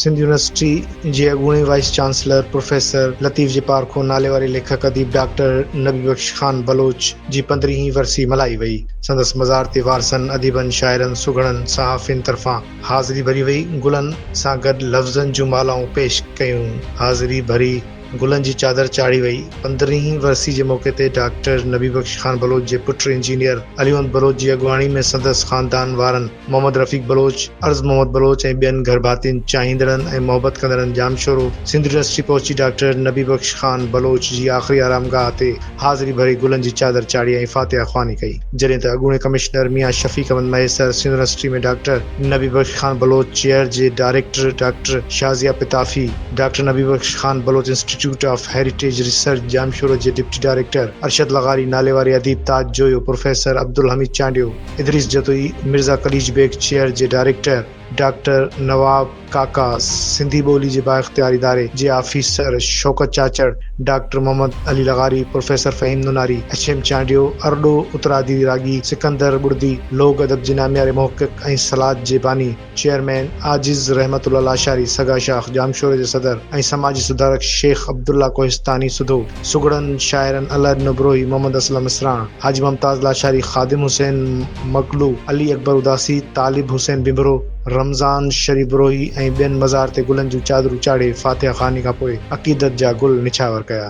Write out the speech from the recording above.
Sindh university جي اڳوڻي vice chancellor professor Latif جي پارکو ناليواري ليکڪ اديب ڊاڪٽر نبي بخش خان بلوچ جي پندرهين ورسي ملهائي وئي. سندس مزار تي وارثن، اديبن، شاعرن، سگهڙن، صحافين طرفان حاضري ڀري وئي، گلن سان گڏ لفظن جون مالائون پيش ڪيون، حاضري ڀري گلن جي چادر چاڙهي وئي. پندرهين ورسي جي موقعي تي ڊاڪٽر نبي بخش خان بلوچ جي پٽ انجنيئر علي محمد بلوچ جي اڳواڻي ۾ سندس خاندان وارن محمد رفيق بلوچ، عرض محمد بلوچ ۽ ٻين گهرڀاتين، چاهيندڙن ۽ محبت ڪندڙن ڄامشورو سنڌ يونيورسٽي پهچي ڊاڪٽر نبي بخش خان بلوچ جي آخري آرامگاهه تي حاضري ڀري گلن جي چادر چاڙهي ۽ فاتحه خواني ڪئي. جڏهن ته اڳوڻي commissioner Mian Shafiq Ahmed Mahesar Sindh university ۾ doctor Nabi Bakhsh Khan Baloch chair جي director doctor Shazia Pitafi, doctor Nabi Bakhsh Khan Baloch institute of heritage research Jamshoro جي ڊپٽي ڊائريڪٽر ارشد لغاري، ناليواري اديب تاج جويو، پروفيسر عبدالحميد چانڊيو، ادريس جتوئي، مرزا قليچ بيگ چيئر جي director doctor Nawab Kaka, Sindhi ٻولي جي بااختيار اداري جي آفيسر شوڪت چاچڙ، ڊاڪٽر محمد علي لغاري، professor Faheem Nonari, H M Chandio, ارڏو اترادي راڳي سڪندر ٻڙدي، لوڪ ادب جي نامياري محقق ۽ سلاد جي باني چيئرمين عاجز رحمت الله لاشاري، سگا شاخ ڄامشوري جي صدر ۽ سماجي سڌارڪ شيخ عبدالله ڪوهستاني سوڌو سگهڙن شاعرن الله ڏنو بروهي، محمد اسلم اسراڻ، حاجي ممتاز لاشاري، خادم حسين مڪلو، علي اڪبر اداسي، طالب حسين ڀنڀرو، رمضان شريف بروهي ۽ ٻين مزار تي گلن جون چادرون چاڙهي فاتحه خواني کانپوء عقيدت جا گل نڇاور ڪيا.